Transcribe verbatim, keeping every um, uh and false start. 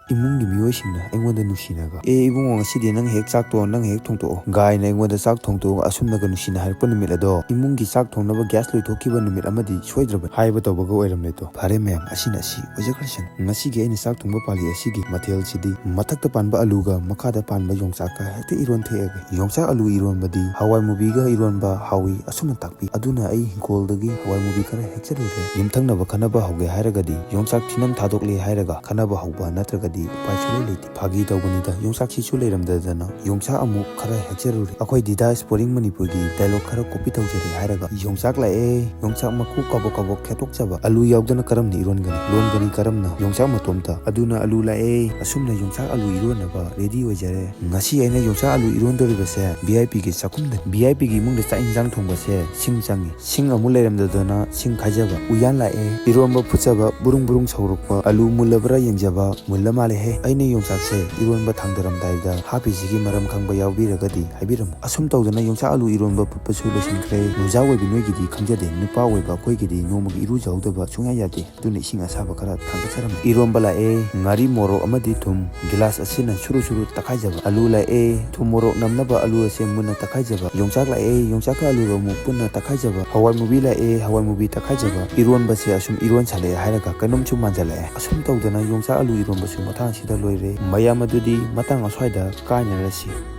ꯏꯃꯨꯡꯒꯤ ꯃꯤꯑꯣꯏꯁꯤꯡꯅ ꯑꯩꯉꯣꯟꯗ ꯅꯨꯡꯁꯤꯅꯒ, "ꯑꯦ ꯏꯕꯨꯡꯉꯣ, ꯉꯁꯤꯗꯤ ꯅꯪ ꯍꯦꯛ ꯆꯥꯛ ꯇꯣꯛꯑꯣ, ꯅꯪ ꯍꯦꯛ ꯊꯣꯡꯗꯣꯛꯑꯣ" ꯒꯥꯏꯅ ꯑꯩꯉꯣꯟꯗ ꯆꯥꯛ ꯊꯣꯡꯗꯣꯛꯑꯒ ꯑꯁꯨꯝꯅꯒ ꯅꯨꯡꯁꯤꯅ ꯍꯥꯏꯔꯛꯄ ꯅꯨꯃꯤꯠ ꯑꯗꯣ, ꯏꯃꯨꯡꯒꯤ ꯆꯥꯛ ꯊꯣꯡꯅꯕ ꯒ꯭ꯌꯥꯁ ꯂꯣꯏꯊꯣꯛꯈꯤꯕ ꯅꯨꯃꯤꯠ ꯑꯃꯗꯤ ꯁꯣꯏꯗ꯭ꯔꯕꯅꯤ ꯍꯥꯏꯕ ꯇꯧꯕꯒ ꯑꯣꯏꯔꯝꯂꯦꯗꯣ꯫ ꯐꯔꯦ ꯃꯌꯥꯝ, ꯑꯁꯤꯅ ꯑꯁꯤ ꯑꯣꯏꯖꯈ꯭ꯔꯁꯅꯨ꯫ ꯉꯁꯤꯒꯤ ꯑꯩꯅ ꯆꯥꯛ ꯊꯣꯡꯕ ꯄꯥꯜꯂꯤ ꯑꯁꯤꯒꯤ ꯃꯊꯦꯜꯁꯤꯗꯤ ꯃꯊꯛꯇ ꯄꯥꯟꯕ ꯑꯂꯨꯒ ꯃꯈꯥꯗ ꯄꯥꯟꯕ ꯌꯣꯡꯆꯥꯛꯀ ꯍꯦꯛꯇ ꯏꯔꯣꯟ ꯊꯣꯛꯑꯒꯦ꯫ ꯌꯣꯡꯆꯥꯛ ꯑꯂꯨ ꯏꯔꯣꯟꯕꯗꯤ ꯍꯋꯥꯏ ꯃꯨꯕꯤꯒ ꯏꯔꯣꯟꯕ ꯍꯥꯎꯏ ꯑꯁꯨꯝꯅ ꯇꯥꯛꯄꯤ꯫ ꯑꯗꯨꯅ ꯑꯩ ꯍꯤꯡꯈꯣꯜꯗꯒꯤ ꯍꯋꯥꯏ ꯃꯨꯕꯤ ꯈꯔ ꯍꯦꯛꯆꯔꯨꯔꯦ꯫ ꯌꯨꯝꯊꯪꯅꯕ ꯈꯠꯅꯕ ꯍꯧꯒꯦ ꯍꯥꯏꯔꯒꯗꯤ ꯌꯣꯡꯆꯥꯛ ꯊꯤꯅꯝ ꯊꯥꯗꯣꯛꯂꯦ ꯍꯥꯏꯔꯒ ꯈꯠꯅꯕ ꯍꯧꯕ ꯅꯠꯇ꯭ꯔꯒꯗꯤ ꯎꯄꯥꯏ ꯁꯨꯡꯂꯩ ꯂꯩꯇꯦ꯫ ꯐꯥꯒꯤ ꯇꯧꯕꯅꯤꯗ, ꯌꯣꯡꯆꯥꯛꯁꯤꯁꯨ ꯂꯩꯔꯝꯗꯗꯅ ꯌꯣꯡꯆꯥꯛ ꯑꯃꯨꯛ ꯈꯔ ꯍꯦꯛꯆꯔꯨꯔꯦ꯫ ꯑꯩꯈꯣꯏ ꯗꯤꯗꯥ ꯁ꯭ꯄꯣꯔꯤꯡ ꯃꯅꯤꯄꯨꯔꯒꯤ ꯗꯥꯏꯂꯣꯛ ꯈꯔ ꯀꯣꯄꯤ ꯇꯧꯖꯔꯦ ꯍꯥꯏꯔꯒ, "ꯌꯣꯡꯆꯥꯛ ꯂꯥꯛꯑꯦ, ꯌꯣꯡꯆꯥꯛ ꯃꯀꯨ ꯀꯥꯕꯣꯛ ꯀꯥꯕꯣꯛ ꯈꯦꯠꯇꯣꯛꯆꯕ, ꯑꯂꯨ ꯌꯥꯎꯗꯅ ꯀꯔꯝꯅ ꯏꯔꯣꯟꯒꯅꯤ? ꯂꯣꯟꯒꯅꯤ ꯀꯔꯝꯅ? ꯌꯣꯡꯆꯥꯛ ꯃꯇꯣꯝꯇ꯫ ꯑꯗꯨꯅ ꯑꯂꯨ ꯂꯥꯛꯑꯦ, ꯑꯁꯨꯝꯅ ꯌꯣꯡꯆꯥꯛ ꯑꯂꯨ ꯏꯔꯣꯟꯅꯕ ꯔꯦꯗꯤ ꯑꯣꯏꯖꯔꯦ"꯫ ꯉꯁꯤ ꯑꯩꯅ ꯌꯣꯡꯆꯥꯛ ꯑꯂꯨ ꯏꯔꯣꯟꯗꯣꯔꯤꯕꯁꯦ ꯚꯤ ꯑꯥꯏ ꯄꯤꯒꯤ ꯆꯥꯛꯈꯨꯝꯗꯅꯤ꯫ ꯚꯤ ꯑꯥꯏ ꯄꯤꯒꯤ ꯏꯃꯨꯡꯗ ꯆꯥꯛ ꯏꯟꯁꯥꯡ ꯊꯣꯡꯕꯁꯦ ꯁꯤꯡ ꯆꯪꯉꯤ꯫ ꯁꯤꯡ ꯑꯃꯨꯛ ꯂꯩꯔꯝꯗꯗꯅ ꯁꯤꯡ ꯈꯥꯏꯖꯕ꯫ ꯎꯌꯥꯟ ꯂꯥꯛꯑꯦ, ꯏꯔꯣꯟꯕ ꯐꯨꯠꯆꯕ, ꯕꯨꯔꯨꯡ ꯕꯨꯔꯨꯡ ꯁꯧꯔꯛꯄ, ꯑꯂꯨ ꯃꯨꯜꯂꯕ꯭ꯔꯥ ꯌꯦꯡꯖꯕ, ꯃꯨꯜꯂ ꯃꯥꯜꯂꯦꯍꯦ꯫ ꯑꯩꯅ ꯌꯣꯡꯆꯥꯛꯁꯦ ꯏꯔꯣꯟꯕ ꯊꯥꯡꯗꯔꯝꯗꯥꯏꯗ ꯍꯥꯞꯄꯤꯁꯤꯒꯤ ꯃꯔꯝ ꯈꯪꯕ ꯌꯥꯎꯕꯤꯔꯒꯗꯤ ꯍꯥꯏꯕꯤꯔꯝꯃꯨ꯫ ꯑꯁꯨꯝ ꯇꯧꯗꯅ ꯌꯣꯡꯆꯥꯛ ꯑꯂꯨ ꯏꯔꯣꯟꯕ ꯐꯨꯠꯄꯁꯨ ꯂꯣꯏꯁꯤꯟꯈ꯭ꯔꯦ꯫ ꯅꯨꯡꯖꯥ ꯑꯣꯏꯕꯤ ꯅꯣꯏꯒꯤꯗꯤ ꯈꯪꯖꯗꯦ, ꯅꯨꯄꯥ ꯑꯣꯏꯕ ꯑꯩꯈꯣꯏꯒꯤꯗꯤ ꯅꯣꯡꯃꯒꯤ ꯏꯔꯨꯖꯍꯧꯗꯕ ꯁꯨꯡꯌꯥ ꯌꯥꯗꯦ꯫ ꯑꯗꯨꯅ ꯏꯁꯤꯡ ꯑꯁꯥꯕ ꯈꯔ ꯊꯥꯡꯒꯠꯆꯔꯝꯃꯤ꯫ ꯏꯔꯣꯟꯕ ꯂꯥꯛꯑꯦ, ꯉꯥꯔꯤ ꯃꯣꯔꯣꯛ ꯑꯃꯗꯤ ꯊꯨꯝ ꯒꯤꯂꯥꯁ ꯑꯁꯤꯅ ꯁꯨꯔꯨ ꯁꯨꯔꯨ ꯇꯛꯈꯥꯏꯖꯕ꯫ ꯑꯂꯨ ꯂꯥꯛꯑꯦ, ꯊꯨꯝ ꯃꯣꯔꯣꯛ ꯅꯝꯅꯕ ꯑꯂꯨ ꯑꯁꯦ ꯃꯨꯟꯅ ꯇꯛꯈꯥꯏꯖꯕ꯫ ꯌꯣꯡꯆꯥꯛ ꯂꯥꯛꯑꯦ, ꯌꯣꯡꯆꯥꯛꯀ ꯑꯂꯨꯒ ꯑꯃꯨꯛ ꯄꯨꯟꯅ ꯇꯛꯈꯥꯏꯖꯕ꯫ ꯍꯋꯥꯏ ꯃꯨꯕꯤ ꯂꯥꯛꯑꯦ, ꯍꯋꯥꯏ ꯃꯨꯕꯤ ꯇꯛꯈꯥꯏꯖꯕ꯫ ꯏꯔꯣꯟꯕꯁꯦ ꯑꯁꯨꯝ ꯏꯔꯣꯟ ꯁꯥꯜꯂꯛꯑꯦ ꯍꯥꯏꯔꯒ ꯀꯩꯅꯣꯝꯁꯨ ꯃꯥꯟꯖꯜꯂꯛꯑꯦ꯫ ꯑꯁꯨꯝ ꯇꯧꯗꯅ ꯌꯣꯡꯆꯥꯛ ꯑꯂꯨ ꯏꯔꯣꯟꯕꯁꯨ ꯃꯇꯥꯡꯁꯤꯗ ꯂꯣꯏꯔꯦ꯫ ꯃꯌꯥꯝ ꯑꯗꯨꯗꯤ ꯃꯇꯥꯡ ꯑꯁ꯭ꯋꯥꯏꯗ ꯀꯥꯏꯅꯔꯁꯤ꯫